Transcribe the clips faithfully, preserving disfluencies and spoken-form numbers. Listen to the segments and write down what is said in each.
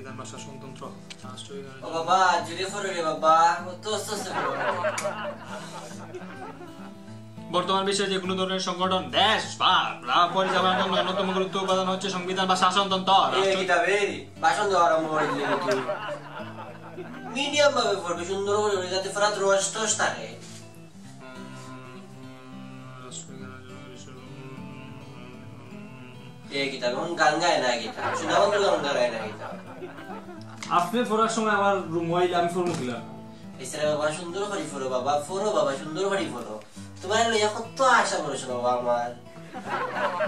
সংবিধান বা শাসনতন্ত্র, রাষ্ট্রবিজ্ঞান। ও বাবা, জোরে পড়ো রে বাবা, অত আস্তে আস্তে পড়ো। বর্তমান বিশ্বে যে কোনো ধরনের সংগঠন, দেশ বা রাষ্ট্র পরিচালনার জন্য অন্যতম গুরুত্ব উপাদান হচ্ছে সংবিধান বা শাসনতন্ত্র। এই রাষ্ট্র- কিতাবে ভাষণ দেওয়া আরম্ভ করে দিলে তুই। মিডিয়াম ভাবে পড়বে, সুন্দর করে পড়বে, যাতে ফরাত রস টস থাকে। এ কিতা, এখন গান গায় না কিতা? সুধাবন্ধু গান গায় না কিতা? আপনি পড়ার সময় আমার রুমো আইলে আমি পড়মু কিলা? এছাড়া বাবা, সুন্দর করি পড়ো বাবা, পড়ো বাবা, সুন্দর করি পড়ো। তোমার লইয়া কত আশা ভরসা বাবা আমার।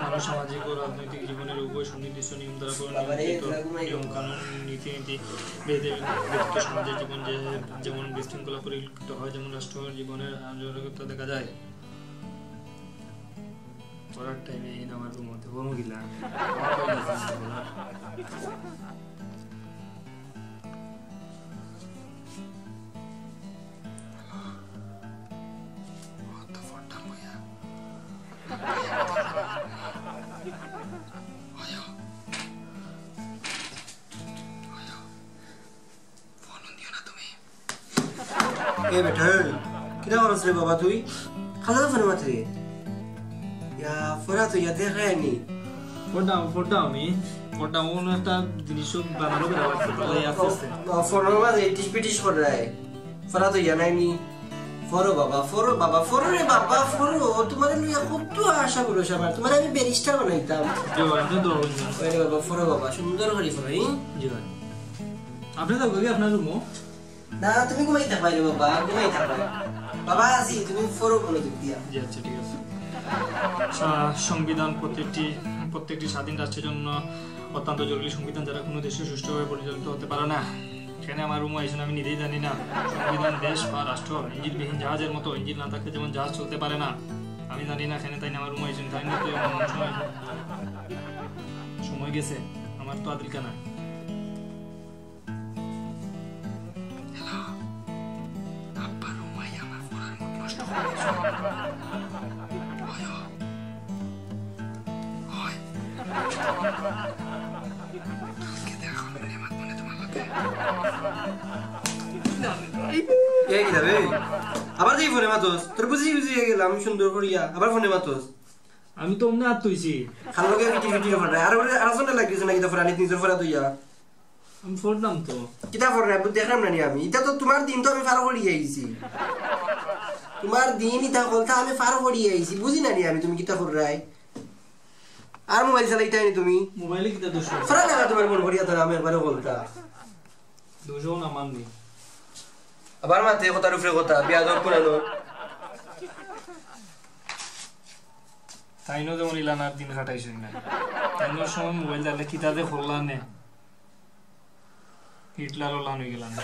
মানব সামাজিক ও রাজনৈতিক জীবনের উভয় সুনির্দিষ্ট নিয়ম দ্বারা বাবা রে, নিয়ন্ত্রিত। তোরা ঘুমাই নিয়ম কানুন, রীতিনীতি, ভেদে ব্যতীত সমাজের জীবন যে যেমন বিশৃঙ্খলা পরিলক্ষিত হয়, যেমন রাষ্ট্র জীবনের অরাজকতা দেখা যায়। পড়ার টাইমে এই আমার রুমো আইতে বমু গিলা। ফোন দিও না তুমি। এ বেটা, এই, কিতা করস রে বাবা তুই? খালা তো ফোনে মাত রে। ইয়া, ফোরা তো ইয়া দেখ রে নি। ফোনটা, ফোনটা আমি, ফোনটা অন্য একটা জিনিস বানানো বেড়া লাগছে, তাহলে আস্তে আস্তে। ও, ফোনের মাঝে ইটিস পিটিস করে রে। ফোরা তো ইয়া নাই নি। ফোরো বাবা, ফোরো বাবা, ফোরো রে বাবা, ফোরো। তোমার লইয়া কত আশা ভরসা আমার। তোমার আমি ব্যারিস্টার বানাইতাম। জি ভাই, আপনি দোয়া করবেন। ওই রে বাবা, ফোরো বাবা, সুন্দর করে ফোরো, ই? জি ভাই। আপনি তো গই আপনার রুমো। না, তুমি ঘুমাই থাকবায় রে বাবা, ঘুমাই থাকবায়। বাবা, আছি, তুমি ফোরো কোনো দিক দিয়া। জি, আচ্ছা, ঠিক আছে। সা-, সংবিধান প্রত্যেকটি, প্রত্যেকটি স্বাধীন রাষ্ট্রের জন্য অত্যন্ত জরুরি। সংবিধান ছাড়া কোনো দেশে সুষ্ঠুভাবে পরিচালিত হতে পারে না। এখানে আমার রুমো আইছইন, আমি নিজেই জানি না। সংবিধান দেশ বা রাষ্ট্র ইঞ্জিনবিহীন জাহাজের মতো, ইঞ্জিন না থাকলে যেমন জাহাজ চলতে পারে না। আমি জানি না, এখানে তাইন আমার রুমো আইছইন, তাইন তো এমন সময়, সময় গেছে, আমার তো আদিলকা না। হ্যালো, আব্বা রুমো আইয়া আমার পড়ার মুড নষ্ট করে দিছো। ওই, ওই। ওই। কালকে দেখা করবো নে, মাত মনে তোমার লগে। এই কিতা বে? আবার তুই ফোনে মাতস? তোর বুঝি বুঝি গেলাম সুন্দর করিয়া, আবার ফোনে মাতস? আমি তো অমনে আত থইছি। খাল লগে ফিটি ফিটি করে। আর ওরে আর ফোনে লাগিস না কিতা ফোরানিত নিজর ফোরা তুইয়া? আমি পড়লাম তো। কিতা পড়রা? বুঝ দেখলাম না নি আমি। ইটা তো তোমার দিন তো আমি পার করি আইছি। তোমার দিন ইটা কলতা আমি পার করি আইছি। বুঝি না নি আমি তুমি কিতা কররায়। আর মোবাইল চালাইতায় নি তুমি? মোবাইলে কিতা দোষ আছে? ফরা লাগা তোমার মন করিয়া তো আমি একবারে কলতা। দোষও না মাননি। আবার মাতে কথার উপরে কথা, বিয়াদব পুরানো। তাইনও যেমন ইলানার দিন কাটাইছইন না। তাইনর সময় মোবাইল চালাইলে কিতা যে করলা নে। হিটলারও লান অই গেলা না।